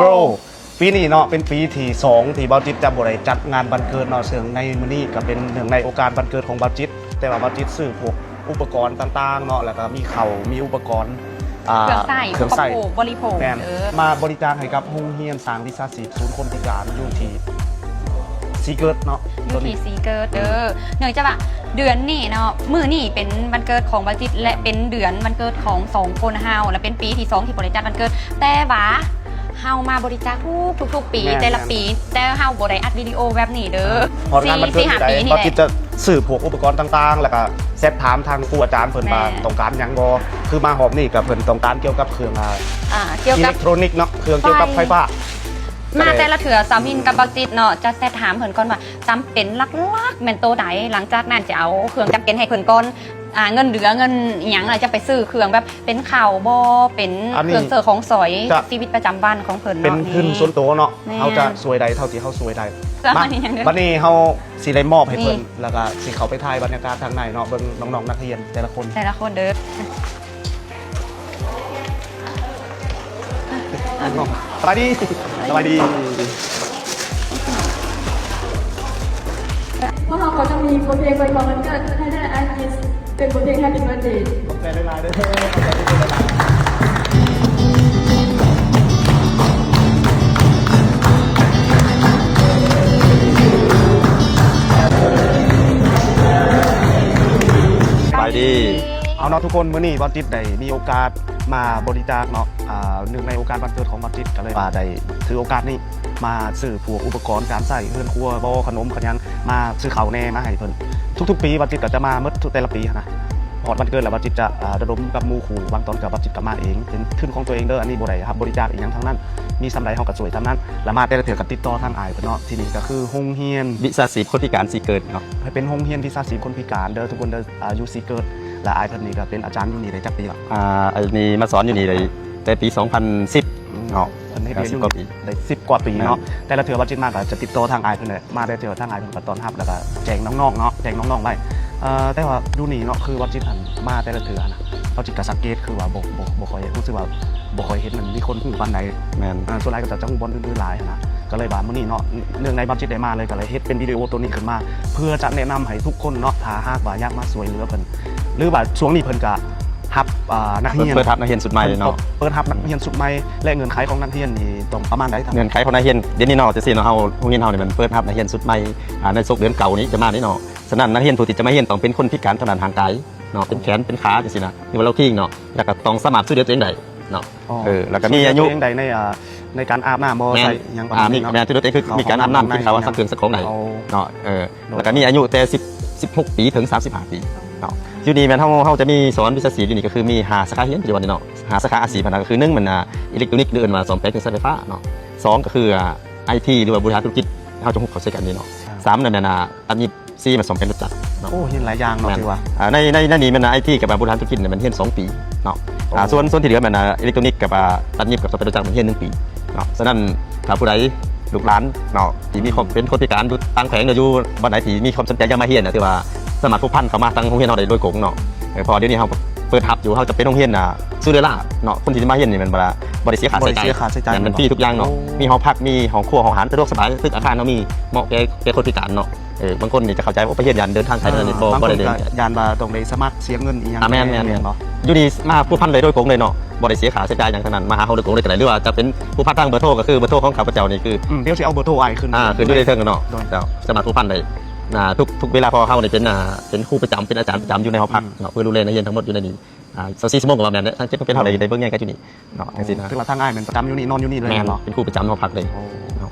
Bro ປີນີ້ເນາະ ເປັນປີທີສອງທີ່ບ່າວຈິດຈະບໍ່ໄດ້ຈັດງານວັນເກີດເນາະ, ເຊິ່ງໃນມື້ນີ້ກໍເປັນເນື່ອງໃນໂອກາດວັນເກີດຂອງບ່າວຈິດ, ແຕ່ວ່າບ່າວຈິດຊື້ພວກອຸປະກອນຕ່າງໆເນາະ ແລ້ວກໍມີເຂົ້າ ມີອຸປະກອນ ອ່າ ເຄື່ອງໃຊ້ ເຄື່ອງໃຊ້ ອຸປະໂພກບໍລິໂພກ ແມ່ນ ເອີ ມາບໍລິຈາກໃຫ້ກັບໂຮງຮຽນສ້າງວິຊາຊີບສູນຄົນພິການຢູ່ທີ່ຊີເກີດເນາະ ຢູ່ທີ່ຊີເກີດເດີ. ເນື່ອງຈາກວ່າເດືອນນີ້ເນາະ ມື້ນີ້ເປັນວັນເກີດຂອງບ່າວຈິດ ແລະ ເປັນເດືອນວັນເກີດຂອງສອງຄົນເຮົາ ແລະ ເປັນປີທີສອງທີ່ບໍ່ໄດ້ຈັດວັນເກີດ, ແຕ່ວ່າເຮົາມາບໍລິຈາກທຸກໆປີ ແມ່ນໆ ແຕ່ລະປີ, ແຕ່ເຮົາບໍ່ໄດ້ອັດວິດີໂອແບບນີ້ເດີ. ຮອດງານວັນເກີດ ສີ່ຫ້າປີນີ້ແຫຼະ ບ່າວຈິດຈະຊື້ພວກອຸປະກອນຕ່າງໆ ແລ້ວກໍແຊັດຖາມທາງຄູອາຈານເພິ່ນວ່າ ແມ່ນ ຕ້ອງການຫຍັງບໍ່, ຄືມາຮອບນີ້ກໍເພິ່ນຕ້ອງການກ່ຽວກັບເຄື່ອງ ອ່າ ອ່າ ກ່ຽວກັບ ອີເລັກໂທຣນິກເນາະ ເຄື່ອງກ່ຽວກັບ ໄຟ ໄຟຟ້າ. ມາແຕ່ລະເທື່ອ ສາວມິນກັບບ່າວຈິດເນາະ ຈະແຊັດຖາມເພິ່ນກ່ອນວ່າ ຈຳເປັນຫຼັກໆແມ່ນໂຕໃດ, ຫຼັງຈາກນັ້ນຈະເອົາເຄື່ອງຈຳເປັນໃຫ້ເພິ່ນກ່ອນ, ອ່າ ເງິນເຫຼືອ ເງິນອີ່ຫຍັງລະຈະໄປຊື້ເຄື່ອງແບບເປັນເຂົ້າບໍ ເປັນ ອັນນີ້ ເຄື່ອງເສີຂອງສອຍ ຈະ ຊີວິດປະຈຳວັນຂອງເພິ່ນເນາະ. ເປັນທຶນສ່ວນໂຕເນາະ ແມ່ນ ເຮົາຈະຊ່ວຍໄດ້ເທົ່າທີ່ເຮົາຊ່ວຍໄດ້. ມາ ບັດນີ້ເຮົາຊິໄດ້ມອບໃຫ້ເພິ່ນ ແລ້ວກໍຊິເຂົ້າໄປຖ່າຍບັນຍາກາດທາງໃນເນາະ ເບິ່ງນ້ອງໆນັກຮຽນແຕ່ລະຄົນ ແຕ່ລະຄົນເດີ. ສະບາຍດີ ສະບາຍດີ. ພວກເຮົາກໍຈະມີບົດເພງອວຍພອນວັນເກີດໃຫ້ແດ່ອ້າຍຈິດ ເປັນບົດເພງ Happy Birthday. ຂອບໃຈຫຼາຍໆເດີ ຂອບໃຈຫຼາຍໆ. ສະບາຍດີ. ເອົາເນາະທຸກຄົນ ມື້ນີ້ບ່າວຈິດໄດ້ມີໂອກາດມາບໍລິຈາກເນາະ ອ່າ ເນື່ອງໃນໂອກາດວັນເກີດຂອງບ່າວຈິດ ກໍເລີຍວ່າໄດ້ຖືໂອກາດນີ້ມາຊື້ພວກອຸປະກອນການໃຊ້ເຮືອນຄົວບໍ ຂະໜົມຂະຫຍັງ ມາຊື້ເຂົ້າແດ່ມາໃຫ້ເພິ່ນ. ທຸກໆປີບ່າວຈິດກໍຈະມາໝົດທຸກແຕ່ລະປີຫັ້ນນະ. ຮອດວັນເກີດແລ້ວບ່າວຈິດຈະ ອ່າ ລະດົມກັບໝູ່ຄູ່ ບາງຕອນກໍບ່າວຈິດກໍມາເອງ ເປັນທຶນຂອງຕົວເອງເດີ ອັນນີ້ບໍ່ໄດ້ຮັບບໍລິຈາກອີ່ຫຍັງທັງນັ້ນ. ມີສ່ຳໃດເຮົາກໍຊ່ວຍສ່ຳນັ້ນ ແລ້ວມາແຕ່ລະເທື່ອກໍຕິດຕໍ່ທາງອ້າຍເພິ່ນເນາະ. ທີ່ນີ້ກໍຄືໂຮງຮຽນວິຊາຊີບຄົນພິການຊີເກີດເນາະ ໃຫ້ເປັນໂຮງຮຽນວິຊາຊີບຄົນພິການເດີ ທຸກຄົນເດີ. ອ່າ ຢູ່ຊີເກີດ ແລະ ອ້າຍເພິ່ນນີ້ກໍເປັນອາຈານຢູ່ນີ້ໄດ້ຈັກປີລະ? ອ່າ ອັນນີ້ມາສອນຢູ່ນີ້ໄດ້ແຕ່ປີສອງພັນສິບເນາະ ອືມ ເພິ່ນເຮັດວຽກຢູ່ນີ້ໄດ້ສິບກວ່າປີເນາະ. ແມ່ນ ແຕ່ລະເທື່ອບ່າວຈິດມາກໍຈະຕິດຕໍ່ທາງອ້າຍເພິ່ນແຫຼະ ມາແຕ່ລະເທື່ອທາງອ້າຍເພິ່ນກໍຕ້ອນຮັບ ແລ້ວກໍແຈ້ງນ້ອງໆເນາະ ແຈ້ງນ້ອງໆໄວ້. ເອີ ແຕ່ວ່າຢູ່ນີ້ເນາະ ຄືບ່າວຈິດຫັ້ນມາແຕ່ລະເທື່ອນະ ບ່າວຈິດກໍສັງເກດ ຄືວ່າບໍ່ ບໍ່ ບໍ່ຄ່ອຍ ຮູ້ສຶກວ່າບໍ່ຄ່ອຍເຫັນມັນມີຄົນຮູ້ປານໃດ. ແມ່ນ ອ່າ ສ່ວນຫຼາຍກໍຈະ ຈະຮູ້ບ່ອນອື່ນໆຫຼາຍຫັ້ນນະ. ກໍເລີຍວ່າມື້ນີ້ເນາະ ເນື່ອງໃນບ່າວຈິດໄດ້ມາເລີຍ ກໍເລີຍເຮັດເປັນວິດີໂອໂຕນີ້ຂຶ້ນມາ ເພື່ອຈະແນະນຳໃຫ້ທຸກຄົນເນາະ ຖ້າຫາກວ່າຢາກມາຊ່ວຍເຫຼືອເພິ່ນ ຫຼືວ່າຊ່ວງນີ້ເພິ່ນກໍຮັບ ອ່າ ນັກຮຽນ ເປີດຮັບນັກຮຽນຊຸດໃໝ່ເນາະ ເພິ່ນເປີດຮັບນັກຮຽນຊຸດໃໝ່ ແລະ ເງື່ອນໄຂຂອງນັກຮຽນນີ້ຕ້ອງປະມານໃດ? ເງື່ອນໄຂຂອງນັກຮຽນ ດຽວນີ້ເນາະ ຈັ່ງຊີ້ເນາະ ເຮົາ ໂຮງຮຽນເຮົານີ້ມັນເປີດຮັບນັກຮຽນຊຸດໃໝ່ ອ່າ ໃນສົກເດືອນເກົ້ານີ້ຈະມານີ້ເນາະ. ສະນັ້ນ ນັກຮຽນຜູ້ທີ່ຈະມາຮຽນຕ້ອງເປັນຄົນພິການທາງດ້ານຮ່າງກາຍເນາະ ເປັນແຂນ ເປັນຂາ ຈັ່ງຊີ້ນະ ຫຼືວ່າລາວຄີງເນາະ ແລ້ວກໍຕ້ອງສາມາດຊ່ວຍເຫຼືອຕົວເອງໄດ້ເນາະ. ອໍ ເອີ ແລ້ວກໍມີອາຍຸ ຊ່ວຍເຫຼືອຕົວເອງໄດ້ໃນ ອ່າ ໃນການອາບນ້ຳບໍ ໃສ່ຫຍັງປະມານນີ້ເນາະ. ແມ່ນ ຊ່ວຍເຫຼືອຕົວເອງ ຄືມີການອາບນ້ຳ ກິນເຂົ້າ ສັງເຄື່ອງສັກຂອງໄດ້ເນາະ. ເອີ ແລ້ວກໍມີອາຍຸແຕ່ສິບ ສິບຫົກປີເຖິງສາມສິບຫ້າປີເນາະ. ຢູ່ນີ້ແມ່ນເຮົາ ເຮົາຈະມີສອນວິຊາຊີບຢູ່ນີ້ ກໍຄືມີຫ້າສາຂາຮຽນປັດຈຸບັນນີ້ເນາະ ຫ້າສາຂາອາຊີບຫັ້ນນະ ກໍຄື ໜຶ່ງ ແມ່ນ ອ່າ ອີເລັກໂຕນິກ ຫຼືເອີ້ນວ່າສ້ອມແປງເຄື່ອງໃຊ້ໄຟຟ້າເນາະ. ສອງ ກໍຄື ອ່າ ໄອທີ ຫຼືວ່າບໍລິຫານທຸລະກິດ ເຮົາຈະຮູ້ເຂົ້າໃສ່ກັນນີ້ເນາະ. ສາມ ນັ້ນແມ່ນ ອ່າ ຕັດຫຍິບ ສີ່ ແມ່ນສ້ອມແປງລົດຈັກເນາະ. ໂອ້ ຮຽນຫຼາຍຢ່າງເນາະ ແມ່ນ ຖືວ່າ ອ່າ ໃນ ໃນ ໃນນີ້ແມ່ນ ອ່າ ໄອທີ ກັບ ອ່າ ບໍລິຫານທຸລະກິດນີ້ແມ່ນຮຽນສອງປີເນາະ. ໂອ້ ອ່າ ສ່ວນ ສ່ວນທີ່ເຫຼືອແມ່ນ ອ່າ ອີເລັກໂຕນິກ ກັບ ອ່າ ຕັດຫຍິບ ກັບ ສອງແປງລົດຈັກ ແມ່ນຮຽນໜຶ່ງປີເນາະ. ສະນັ້ນ ຖ້າຜູ້ໃດ ລູກຫຼານເນາະ ທີ່ມີຄວາມ ເປັນຄົນພິການຢູ່ຕ່າງແຂວງ ຫຼື ຢູ່ບ່ອນໃດທີ່ມີຄວາມສົນໃຈຢາກມາຮຽນນະ ຖືວ່າສາມາດພົວພັນເຂົ້າມາທາງໂຮງຮຽນເຮົາໄດ້ໂດຍກົງເນາະ. ເອີ ເພາະວ່າດຽວນີ້ເຮົາເປີດຮັບຢູ່ ເຮົາຈະເປັນໂຮງຮຽນ ອ່າ ຊູເດລາເນາະ. ຄົນທີ່ມາຮຽນນີ້ແມ່ນບໍ່ ບໍ່ໄດ້ເສຍຄ່າໃຊ້ຈ່າຍ ບໍ່ໄດ້ເສຍຄ່າໃຊ້ຈ່າຍ ແມ່ນ ເນາະ ຟຣີທຸກຢ່າງເນາະ. ໂອ້ ມີຫໍພັກ ມີຫ້ອງຄົວ ຫ້ອງອາຫານ ສະດວກສະບາຍ ຕຶກອາຄານເຮົາມີເໝາະແກ່ ແກ່ຄົນພິການເນາະ. ເອີ ບາງຄົນນີ້ຈະເຂົ້າໃຈວ່າ ໂອ້ ໄປຮຽນຢ້ານເດີນທາງໄກ ອ່າ ນັ້ນນີ້ ບໍ່ ບາງຄົນກໍຢ້ານວ່າຕ້ອງໄດ້ສະໝັກເສຍເງິນອີ່ຫຍັງ. ອ່າ ແມ່ນໆໆ ແມ່ນບໍ່? ຢູ່ນີ້ມາພົວພັນໄດ້ໂດຍກົງເລີຍເນາະ ບໍ່ໄດ້ເສຍຄ່າໃຊ້ຈ່າຍຫຍັງທັງນັ້ນ ມາຫາເຮົາໂດຍກົງເລີຍກໍໄດ້ ຫຼືວ່າຈະເປັນຜູ້ພັນທາງເບີໂທ ກໍຄືເບີໂທຂອງຂ້າພະເຈົ້ານີ້ຄື ອືມ ດຽວຊິເອົາເບີໂທອ້າຍຂຶ້ນ ອ່າ ຂຶ້ນຢູ່ໃນເທິງເນາະ. ໂດຍ ເຈົ້າ ສາມາດພົວພັນໄດ້ ອ່າ ທຸກ ທຸກເວລາ ເພາະວ່າເຮົານີ້ເປັນ ອ່າ ເປັນຄູປະຈຳ ເປັນອາຈານປະຈຳຢູ່ໃນຫໍພັກເນາະ ອືມ ເພື່ອດູແລນັກຮຽນທັງໝົດຢູ່ໃນນີ້. ອ່າ ຊາວສີ່ຊົ່ວໂມງກໍວ່າແມ່ນແຫຼະ ທາງເຈັດໂຮງຮຽນເຮົາໄດ້ ໂອ້ ໄດ້ເບິ່ງແຍງກັນຢູ່ນີ້ເນາະ. ອໍ ຈັ່ງຊີ້ນະ ຖືວ່າທາງອ້າຍແມ່ນປະຈຳຢູ່ນີ້ ນອນຢູ່ນີ້ເລີຍ ແມ່ນ ເນາະ? ເປັນຄູປະຈຳຫໍພັກເລີຍ. ໂອ້ ເນາະ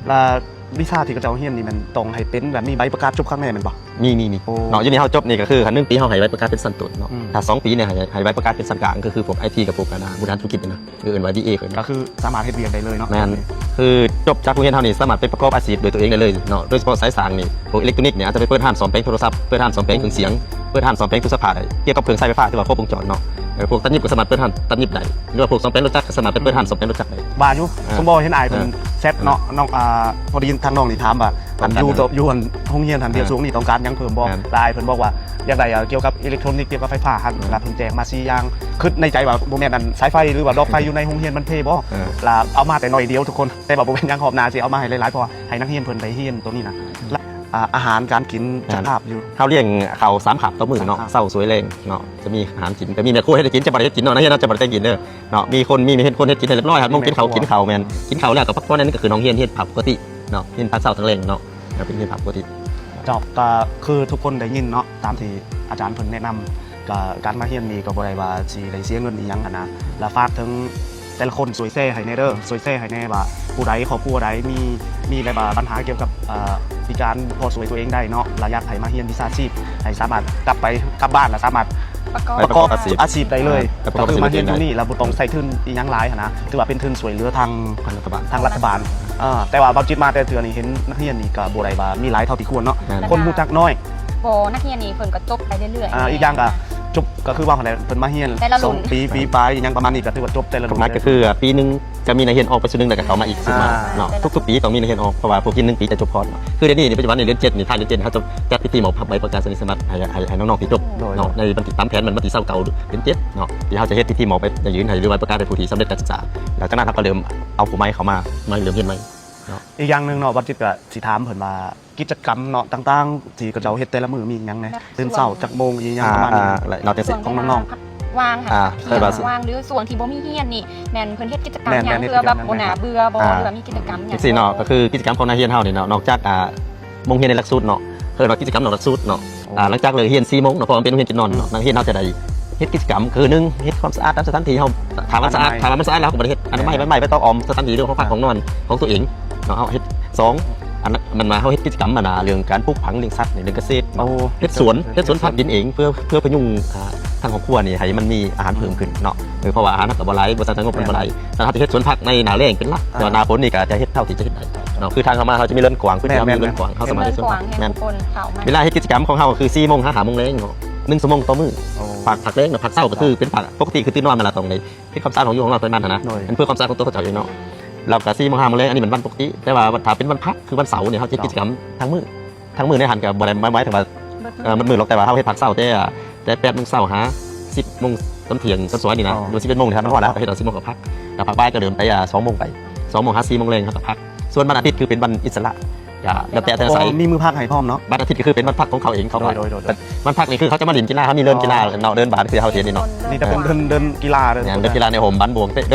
ແລ້ວວິຊາທີ່ເຂົາເຈົ້າຮຽນນີ້ແມ່ນຕ້ອງໃຫ້ເປັນແບບມີໃບປະກາດຈົບຂັ້ນແນວແມ່ນບໍ່? ມີ ມີ ມີ ໂອ້ ເນາະ. ຢູ່ນີ້ເຮົາຈົບນີ້ກໍຄື ຄັນໜຶ່ງປີເຮົາໃຫ້ໃບປະກາດເປັນຊັ້ນຕົ້ນເນາະ. ອືມ ຖ້າສອງປີນີ້ໃຫ້ ໃຫ້ໃບປະກາດເປັນຊັ້ນກາງ ກໍຄືພວກໄອທີກັບພວກ ອ່າ ບໍລິຫານທຸລະກິດນີ້ນະ ເອີ້ນວ່າ ດີເອ ເຂົາ ກໍຄືສາມາດເຮັດວຽກໄດ້ເລີຍເນາະ. ແມ່ນ ຄືຈົບຈາກໂຮງຮຽນເຮົານີ້ ສາມາດໄປປະກອບອາຊີບດ້ວຍຕົວເອງໄດ້ເລີຍເນາະ. ໂດຍສະເພາະສາຍສາງນີ້ ພວກອີເລັກໂຕນິກນີ້ ອາດຈະໄປເປີດຮ້ານສ້ອມແປງໂທລະສັບ ເປີດຮ້ານສ້ອມແປງເຄື່ອງສຽງ ເປີດຮ້ານສ້ອມແປງຕູ້ສະພາຍ ກ່ຽວກັບເຄື່ອງໃຊ້ໄຟຟ້າ ຖືວ່າຄົບວົງຈອນເນາະ. ເອີ ພວກຕັດຫຍິບກໍສາມາດເປີດຮ້ານຕັດຫຍິບໄດ້ ຫຼືວ່າພວກສ້ອມແປງລົດຈັກກໍສາມາດໄປເປີດຮ້ານສ້ອມແປງລົດຈັກໄດ້. ວ່າຢູ່ ເອີ ສົມບໍ່ເຫັນອ້າຍເພິ່ນ ເອີ ແຊັດເນາະ ນ້ອງ ອ່າ ພໍໄດ້ຍິນທາງນ້ອງນີ້ຖາມວ່າ ອັນຢູ່ ຢູ່ອັນໂຮງຮຽນຫັ້ນ ດຽວຊ່ວງນີ້ຕ້ອງການຫຍັງເພີ່ມບໍ່? ແມ່ນ ແລ້ວອ້າຍເພິ່ນບອກວ່າຢາກໄດ້ ອ່າ ກ່ຽວກັບອີເລັກໂທຣນິກ ກ່ຽວກັບໄຟຟ້າຫັ້ນ ແລ້ວເພິ່ນແຈ້ງມາສີ່ຢ່າງ ຄິດໃນໃຈວ່າບໍ່ແມ່ນອັນສາຍໄຟ ຫຼືວ່າດອກໄຟຢູ່ໃນໂຮງຮຽນມັນເພບໍ່? ແລ້ວເອົາມາແຕ່ໜ້ອຍດຽວທຸກຄົນ ແຕ່ວ່າບໍ່ເປັນຫຍັງ ຮອບໜ້າຊິເອົາມາໃຫ້ຫຼາຍໆ ເພາະວ່າໃຫ້ນັກຮຽນເພິ່ນໄດ້ຮຽນໂຕນີ້ນະ ແລະ ອ່າ ອາຫານການກິນຈັກຄາບຢູ່? ເຮົາລ້ຽງເຂົ້າສາມຄາບຕໍ່ມື້ເນາະ ເຊົ້າ ສວຍ ແລງເນາະ ຈະມີອາຫານກິນ ຈະມີແມ່ຄົວເຮັດໃຫ້ກິນ ຈະບໍ່ໄດ້ເຮັດກິນເນາະ ນັກຮຽນເຮົາຈະບໍ່ໄດ້ກິນເດີ. ເນາະ ມີຄົນ ມີເຮັດ ຄົນເຮັດກິນໃຫ້ຮຽບຮ້ອຍ ຫົກໂມງກິນເຂົ້າ ກິນເຂົ້າ ແມ່ນ ກິນເຂົ້າແລ້ວກໍພັກຜ່ອນ ອັນນີ້ກໍຄືໂຮງຮຽນ ຮຽນພາກປົກກະຕິເນາະ ຮຽນພາກເຊົ້າທັງແລງເນາະ ເປັນຮຽນພາກປົກກະຕິ. ເຈົ້າ ກໍຄືທຸກຄົນໄດ້ຍິນເນາະ ຕາມທີ່ອາຈານເພິ່ນແນະນຳ ກໍການມາຮຽນນີ້ກໍບໍ່ໄດ້ວ່າຊິໄດ້ເສຍເງິນອີ່ຫຍັງຫັ້ນນະ ແລ້ວຝາກເຖິງແຕ່ລະຄົນ ຊ່ວຍແຊໃຫ້ແດ່ເດີ ຊ່ວຍແຊໃຫ້ແດ່ວ່າ ຜູ້ໃດ ຄອບຄົວໃດມີ ມີແບບວ່າບັນຫາກ່ຽວກັບ ເອີ ພິການພໍຊ່ວຍຕົວເອງໄດ້ເນາະ ແລ້ວຢາກໃຫ້ມາຮຽນວິຊາຊີບ ໃຫ້ສາມາດກັບໄປ ກັບບ້ານແລ້ວສາມາດ ປະກອບ ປະກອບອາຊີບ ອາຊີບໄດ້ເລີຍ ອ່າ ກໍຄືມາຮຽນຢູ່ນີ້ແລ້ວບໍ່ຕ້ອງໃຊ້ທຶນອີ່ຫຍັງຫຼາຍຫັ້ນນະ ຖືວ່າເປັນທຶນຊ່ວຍເຫຼືອທາງ ທາງລັດຖະບານ ທາງລັດຖະບານ. ເອີ ແຕ່ວ່າບ່າວຈິດມາແຕ່ລະເທື່ອນີ້ ເຫັນນັກຮຽນນີ້ກໍບໍ່ໄດ້ວ່າມີຫຼາຍເທົ່າທີ່ຄວນເນາະ ແມ່ນ ຄົນຮູ້ຈັກໜ້ອຍ ບໍ່ ນັກຮຽນນີ້ເພິ່ນກໍຈົບໄປເລື້ອຍໆ ອ່າ ອີກຢ່າງກໍຈົບ ກໍຄືວ່າຫັ້ນແຫຼະ ເພິ່ນມາຮຽນ ແຕ່ລະລຸ້ນ ສອງປີ ປີປາຍ ອີ່ຫຍັງປະມານນີ້ ກໍຖືວ່າຈົບແຕ່ລະລຸ້ນ ໝາຍກໍຄື ອ່າ ປີໜຶ່ງ ຈະມີນັກຮຽນອອກໄປຊຸດໜຶ່ງ ແລ້ວກໍເຂົ້າມາອີກຊຸດໃໝ່ເນາະ ທຸກໆປີຕ້ອງມີນັກຮຽນອອກ ເພາະວ່າພວກທີໜຶ່ງປີຈະຈົບຄອດເນາະ ຄືດຽວນີ້ປັດຈຸບັນນີ້ເດືອນເຈັດນີ້ ທ້າຍເດືອນເຈັດ ເຮົາຈະຈັດພິທີມອບໃບປະກາສະນີຍະສະບັບໃຫ້ ໃຫ້ ໃຫ້ນ້ອງໆທີ່ຈົບເນາະ ໃນວັນທີ ຕາມແຜນແມ່ນວັນທີຊາວເກົ້າເດືອນເຈັດເນາະ ທີ່ເຮົາຈະເຮັດພິທີມອບໃບ ໄປຍື່ນໃຫ້ ຫຼືໃບປະກາສໃຫ້ຜູ້ທີ່ສຳເລັດການສຶກສາ ແລ້ວຈາກນັ້ນເຮົາກໍເລີ່ມເອົາຜູ້ໃໝ່ເຂົ້າມາ ມາເລີ່ມຮຽນໃໝ່ເນາະ. ອີກຢ່າງໜຶ່ງເນາະ ບ່າວຈິດກໍຊິຖາມເພິ່ນວ່າ ກິດຈະກຳເນາະຕ່າງໆ ທີ່ເຂົາເຈົ້າເຮັດແຕ່ລະມື້ມີຫຍັງແດ່? ແຕ່ລະມື້ ຕື່ນເຊົ້າຈັກໂມງ ອີ່ຫຍັງປະມານນີ້ ແລ້ວແຕ່ສິດຂອງນ້ອງໆ ວ່າງຫັ້ນ ອ່າ ແບບວ່າວ່າງ ຫຼືຊ່ວງທີ່ບໍ່ມີຮຽນນີ້ ແມ່ນເພິ່ນເຮັດກິດຈະກຳຫຍັງ ເພື່ອແບບບໍ່ໜ້າເບື່ອບໍ່ ຫຼືວ່າມີກິດຈະກຳຫຍັງ? ຈັ່ງຊີ້ເນາະ ກໍຄືກິດຈະກຳຂອງນັກຮຽນເຮົານີ້ເນາະ ນອກຈາກ ອ່າ ໂມງຮຽນໃນຫຼັກສູດເນາະ ເອີ້ນວ່າກິດຈະກຳນອກຫຼັກສູດເນາະ ອ່າ ຫຼັງຈາກເລີກຮຽນສີ່ໂມງເນາະ ເພາະວ່າມັນເປັນໂຮງຮຽນຈຸດນອນເນາະ ນັກຮຽນເຮົາຈະໄດ້ເຮັດກິດຈະກຳ ຄືໜຶ່ງ ເຮັດຄວາມສະອາດຕາມສະຖານທີ່ເຮົາ ຖ້າວ່າມັນສະອາດ ຖ້າວ່າມັນສະອາດ ເຮົາກໍບໍ່ໄດ້ເຮັດ ອະນາໄມໄວ້ໄມ້ ໄປຕ້ອງອອມສະຖານທີ່ ຫຼືຫ້ອງພັກ ອ່າ ຫ້ອງນອນຂອງຕົວເອງເນາະ ເຮົາເຮັດ ສອງ ອັນນັ້ນມັນວ່າເຮົາເຮັດກິດຈະກຳ ອັນນ່າ ເລື່ອງການປູກຝັງລ້ຽງສັດ ລ້ຽງກະເສດເນາະ ໂອ້ ເຮັດສວນ ເຮັດສວນຜັກກິນເອງ ເພື່ອ ເພື່ອພະຍຸງ ອ່າ ທາງຄອບຄົວນີ້ໃຫ້ມັນມີອາຫານເພີ່ມຂຶ້ນເນາະ ເອີ ເພາະວ່າອາຫານເຮົາກໍບໍ່ຫຼາຍ ບໍລິສັດທາງງົບມັນບໍ່ຫຼາຍ ແມ່ນ ແຕ່ເຮົາຈະເຮັດສວນຜັກໃນໜ້າແລ້ງເປັນຫຼັກ ອ່າ ແຕ່ວ່າໜ້າຝົນນີ້ກໍຈະເຮັດເທົ່າທີ່ຈະເຮັດໄດ້ເນາະ ຄືທາງເຮົາມາ ເຮົາຈະມີເລີນກວ້າງ ຄື ແມ່ນ ເຮົາມີເລີນກວ້າງ ເຮົາສາມາດເຮັດສວນຜັກ ແມ່ນ ເຮັດສວນຜັກ ແມ່ນ ເວລາເຮັດກິດຈະກຳຂອງເຮົາກໍຄືສີ່ໂມງຫາຫ້າໂມງແລງເນາະ ໜຶ່ງຊົ່ວໂມງຕໍ່ມື້ ໂອ້ ພັກ ພັກແລງນະ ພັກເຊົ້າກໍຄືເປັນພັກ ປົກກະຕິຄືຕື່ນນອນມາແລ້ວຕ້ອງໄດ້ ເຮັດຄວາມສະອາດຫ້ອງຢູ່ຫ້ອງນອນ ເພິ່ນນັ້ນຫັ້ນນະ ໂດຍ ເປັນເພື່ອຄວາມສະອາດຂອງຕົວເຂົາເຈົ້າເອງເນາະ ແລ້ວກໍສີ່ໂມງຫ້າໂມງແລງ ອັນນີ້ມັນວັນປົກກະຕິ ແຕ່ວ່າຖ້າເປັນວັນພັກ ຄືວັນເສົານີ້ ເຮົາຈະເຮັດກິດຈະກຳທັງມື້ ທັງມື້ໃນຫັ້ນກໍບໍ່ໄດ້ໝາຍ ໝາຍເຖິງວ່າ ເອີ ມັນມື້ຫຼອກ ແຕ່ວ່າເຮົາເຮັດພັກເຊົ້າແຕ່ ແຕ່ແປດໂມງເຊົ້າຫາສິບໂມງຕອນທ່ຽງ ຕອນສວຍນີ້ນະ ຫຼືສິບເອັດໂມງນີ້ ຖ້າມັນຮອດແລ້ວເຮົາກໍເຮັດເອົາສິບໂມງກໍພັກ ແລ້ວພັກບ່າຍກໍເລີ່ມໄປ ອ່າ ສອງໂມງໄປ ສອງໂມງຫາສີ່ໂມງແລງເຮົາກໍພັກ ສ່ວນວັນອາທິດຄືເປັນວັນອິດສະຫຼະ ກະແລ້ວແຕ່ ແຕ່ລະໄຊ ມີມື້ພັກໃຫ້ພ້ອມເນາະ ວັນອາທິດກໍຄືເປັນວັນພັກຂອງເຂົາເອງ ເຂົາ ໂດຍ ໂດຍ ໂດຍ ວັນພັກນີ້ຄືເຂົາຈະມາຫຼິ້ນກິລາ ເຂົາມີເດີນກິລາເນາະ ເດີນບານຄືເຮົາເຫັນນີ້ເນາະ ນີ້ກໍເປັນເດີນ ເດີນກິລາເດີ ເດີ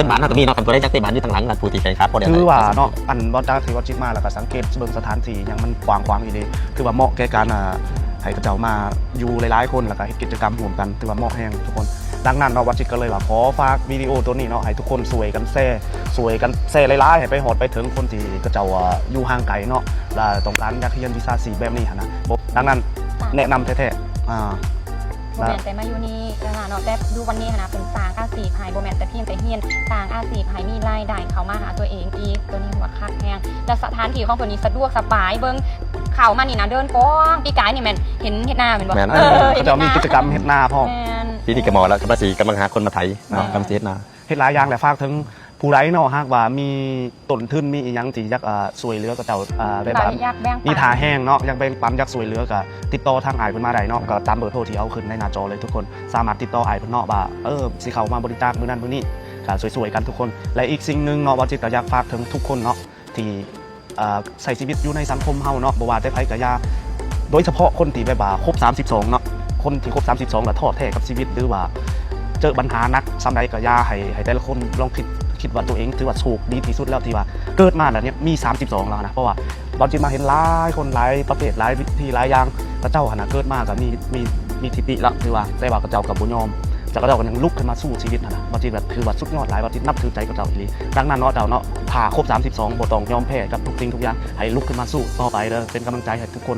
ນບານເຮົາກໍມີເນາະ ຄັນບໍ່ໄດ້ຈັກເຕະບານຢູ່ທາງຫຼັງ ຜູ້ທີ່ແຂ່ງຂັນບໍ່ໄດ້ ຖືວ່າເນາະ ອັນ ບ່າວ ຈາກທີ່ບ່າວຈິດມາ ແລ້ວກໍສັງເກດເບິ່ງສະຖານທີ່ຫຍັງມັນກວ້າງຂວາງອີ່ຫຼີ ຖືວ່າເໝາະແກ່ການ ອ່າ ໃຫ້ເຂົາເຈົ້າມາຢູ່ຫຼາຍໆຄົນ ແລ້ວກໍເຮັດກິດຈະກຳຮ່ວມກັນ ຖືວ່າເໝາະແຮງທຸກຄົນ. ດັ່ງນັ້ນເນາະ ບ່າວຈິດກໍເລີຍວ່າຂໍຝາກວິດີໂອໂຕນີ້ເນາະ ໃຫ້ທຸກຄົນຊ່ວຍກັນແຊ ຊ່ວຍກັນແຊຫຼາຍໆ ໃຫ້ໄປຮອດໄປເຖິງຄົນທີ່ເຂົາເຈົ້າ ອ່າ ຢູ່ຫ່າງໄກເນາະ ແລະ ຕ້ອງການຢາກຮຽນວິຊາຊີບແບບນີ້ຫັ້ນນະ. ບໍ່ ດັ່ງນັ້ນ ອ່າ ແນະນຳແທ້ໆ ອ່າ ບໍ່ແມ່ນແຕ່ມາຢູ່ນີ້ເທົ່ານັ້ນເນາະ ແຕ່ຢູ່ວັນນີ້ຫັ້ນນະ ເພິ່ນສ້າງອາຊີບໃຫ້ ບໍ່ແມ່ນແຕ່ພຽງແຕ່ຮຽນ ສ້າງອາຊີບໃຫ້ມີລາຍໄດ້ເຂົ້າມາຫາຕົວເອງອີກ ໂຕນີ້ວ່າຄັກແຮງ ແລະ ສະຖານທີ່ຂອງເພິ່ນນີ້ສະດວກສະບາຍ ເບິ່ງເຂົ້າມານີ້ນະ ເດີນກວ້າງ ປີກາຍນີ້ແມ່ນເຫັນເຮັດນາແມ່ນບໍ່? ແມ່ນ ເອີ ເອີ ເອີ ເອີ ເຂົາເຈົ້າມີກິດຈະກຳເຮັດນາພ້ອມ ເອີ ເອີ ເອີ ປີນີ້ກໍເໝາະແລ້ວ ກຳລັງຊິ ກຳລັງຫາຄົນມາໄຖເນາະ ແມ່ນ ກຳລັງຊິເຮັດນາ ເຮັດຫຼາຍຢ່າງແຫຼະ ຝາກເຖິງຜູ້ໃດເນາະ ຫາກວ່າມີຕົ້ນທຶນ ມີອີ່ຫຍັງທີ່ຢາກ ເອີ ຊ່ວຍເຫຼືອເຂົາເຈົ້າ ເອີ ແບບວ່າ ຢາກແບ່ງປັນ ມີທ່າແຮງເນາະ ຢາກແບ່ງປັນ ຢາກຊ່ວຍເຫຼືອ ກໍຕິດຕໍ່ທາງອ້າຍເພິ່ນມາໄດ້ເນາະ ກໍຕາມເບີໂທທີ່ເອົາຂຶ້ນໃນໜ້າຈໍເລີຍ ທຸກຄົນສາມາດຕິດຕໍ່ອ້າຍເພິ່ນເນາະ ວ່າ ເອີ ຊິເຂົ້າມາບໍລິຈາກມື້ນັ້ນມື້ນີ້ ກໍຊ່ວຍໆກັນທຸກຄົນ. ແລະ ອີກສິ່ງໜຶ່ງເນາະ ບ່າວຈິດກໍຢາກຝາກເຖິງທຸກຄົນເນາະ ທີ່ ເອີ ໃຊ້ຊີວິດຢູ່ໃນສັງຄົມເຮົາເນາະ ບໍ່ວ່າແຕ່ໃຜກໍຢ່າ ໂດຍສະເພາະຄົນທີ່ແບບວ່າຄົບສາມສິບສອງເນາະ ຄົນທີ່ຄົບສາມສິບສອງແລ້ວທໍ້ແທ້ກັບຊີວິດ ຫຼືວ່າເຈີບັນຫາໜັກສ່ຳໃດກໍຢ່າ ໃຫ້ ໃຫ້ແຕ່ລະຄົນລອງຄິດ ຄິດວ່າຕົວເອງຖືວ່າໂຊກດີທີ່ສຸດແລ້ວ ທີ່ວ່າເກີດມາແລ້ວເນຍມີສາມສິບສອງແລ້ວນະ ເພາະວ່າບ່າວຈິດມາເຫັນຫຼາຍຄົນ ຫຼາຍປະເພດ ຫຼາຍທີ່ ຫຼາຍຢ່າງ ເຂົາເຈົ້າຫັ້ນນະເກີດມາກໍມີ ມີ ມີທິດຕິແລ້ວ ຖືວ່າ ແຕ່ວ່າເຂົາເຈົ້າກໍບໍ່ຍອມ ເຂົາເຈົ້າກໍຍັງລຸກຂຶ້ນມາສູ້ຊີວິດຫັ້ນນະ ບ່າວຈິດກໍຖືວ່າສຸດຍອດຫຼາຍ ບ່າວຈິດນັບຖືໃຈເຂົາເຈົ້າອີ່ຫຼີ. ດັ່ງນັ້ນເນາະ ເຈົ້າເນາະ ຖ້າຄົບສາມສິບສອງ ບໍ່ຕ້ອງຍອມແພ້ກັບທຸກສິ່ງທຸກຢ່າງ ໃຫ້ລຸກຂຶ້ນມາສູ້ຕໍ່ໄປເດີ ເປັນກຳລັງໃຈໃຫ້ທຸກຄົນ.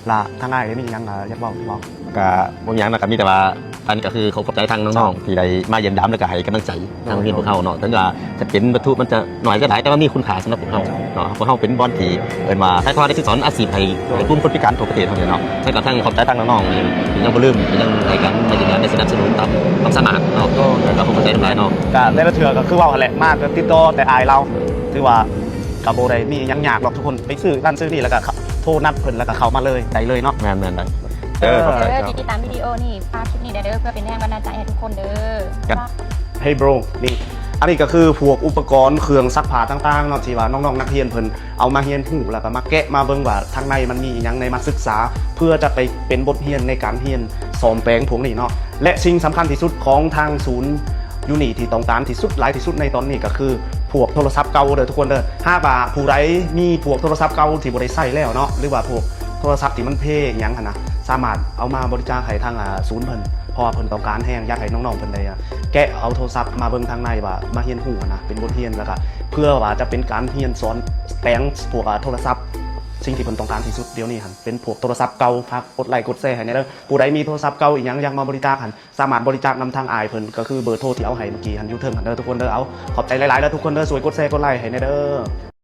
ລະທາງອ້າຍໄດ້ມີຫຍັງ ເອີ ຢາກເວົ້າບໍ່? ກະບໍ່ມີຫຍັງນະ ກະມີແຕ່ວ່າ ອັນນີ້ກໍຄືຂໍຂອບໃຈທາງນ້ອງໆ ທີ່ໄດ້ມາຢ້ຽມຢາມ ແລ້ວກໍໃຫ້ກຳລັງໃຈທາງໂຮງຮຽນພວກເຮົາເນາະ ເຖິງວ່າຈະເປັນວັດຖຸມັນຈະໜ້ອຍກໍຫຼາຍ ແຕ່ວ່າມີຄຸນຄ່າສຳລັບພວກເຮົາເນາະ ພວກເຮົາເປັນບ່ອນທີ່ເອີ້ນວ່າຖ່າຍທອດແລະສືບສານອາຊີບໃຫ້ ໃຫ້ກຸ່ມຄົນພິການທົ່ວປະເທດເຮົານີ້ເນາະ ແລ້ວກໍທັງຂອບໃຈທາງນ້ອງໆ ທີ່ຍັງບໍ່ລືມ ທີ່ຍັງໃຫ້ການມາຢ້ຽມຢາມ ແລະ ສະໜັບສະໜູນຕາມຄວາມສາມາດເນາະ ກໍຂອບໃຈຫຼາຍເນາະ. ກະແຕ່ລະເທື່ອກໍຄືເວົ້າຫັ້ນແຫຼະ ມາກໍຕິດຕໍ່ແຕ່ອ້າຍລາວ ຖືວ່າ ກໍບໍ່ໄດ້ມີຫຍັງຍາກດອກ ທຸກຄົນໄປຊື້ນັ້ນຊື້ນີ້ ແລ້ວກໍໂທນັດເພິ່ນ ແລ້ວກໍເຂົ້າມາເລີຍ ໄດ້ເລີຍເນາະ. ແມ່ນໆໆ ເອີ ເອີ ຂອບໃຈ ເອີ ເຈົ້າ ຕິດຕາມວິດີໂອນີ້ ຝາກຄລິບນີ້ແດ່ເດີ ເພື່ອເປັນແຮງບັນດານໃຈໃຫ້ທຸກຄົນເດີ. ກັນ Hey bro ນີ້ ອັນນີ້ກໍຄືພວກອຸປະກອນເຄື່ອງຊັກຜ້າຕ່າງໆເນາະ ທີ່ວ່ານ້ອງໆນັກຮຽນເພິ່ນເອົາມາຮຽນຮູ້ ແລ້ວກໍມາແກະມາເບິ່ງວ່າທາງໃນມັນມີອີ່ຫຍັງ ໃນມາສຶກສາ ເພື່ອຈະໄປເປັນບົດຮຽນໃນການຮຽນສ້ອມແປງພວກນີ້ເນາະ. ແລະ ສິ່ງສຳຄັນທີ່ສຸດຂອງທາງສູນຢູ່ນີ້ ທີ່ຕ້ອງການທີ່ສຸດ ຫຼາຍທີ່ສຸດໃນຕອນນີ້ ກໍຄືພວກໂທລະສັບເກົ່າເດີທຸກຄົນເດີ. ຫາກວ່າຜູ້ໃດມີພວກໂທລະສັບເກົ່າທີ່ບໍ່ໄດ້ໃຊ້ແລ້ວເນາະ ຫຼືວ່າພວກໂທລະສັບທີ່ມັນເພອີ່ຫຍັງຫັ້ນນະ ສາມາດເອົາມາບໍລິຈາກໃຫ້ທາງ ອ່າ ສູນເພິ່ນ ເພາະວ່າເພິ່ນຕ້ອງການແຮງ ຢາກໃຫ້ນ້ອງໆເພິ່ນໄດ້ ອ່າ ແກະເອົາໂທລະສັບມາເບິ່ງທາງໃນ ວ່າມາຮຽນຮູ້ຫັ້ນນະ ເປັນບົດຮຽນ ແລ້ວກໍເພື່ອວ່າຈະເປັນການຮຽນສອນແປງພວກ ອ່າ ໂທລະສັບ. ສິ່ງທີ່ເພິ່ນຕ້ອງການທີ່ສຸດດຽວນີ້ຫັ້ນ ເປັນພວກໂທລະສັບເກົ່າ. ຝາກກົດໄລກົດແຊໃຫ້ແດ່ເດີ ຜູ້ໃດມີໂທລະສັບເກົ່າອີ່ຫຍັງ ຢາກມາບໍລິຈາກຫັ້ນ ສາມາດບໍລິຈາກນຳທາງອ້າຍເພິ່ນ ກໍຄືເບີໂທທີ່ເອົາໃຫ້ເມື່ອກີ້ຫັ້ນ ຢູ່ເທິງຫັ້ນເດີທຸກຄົນເດີ. ເອົາ ຂອບໃຈຫຼາຍໆເດີທຸກຄົນເດີ ຊ່ວຍກົດແຊກົດໄລໃຫ້ແດ່ເດີ.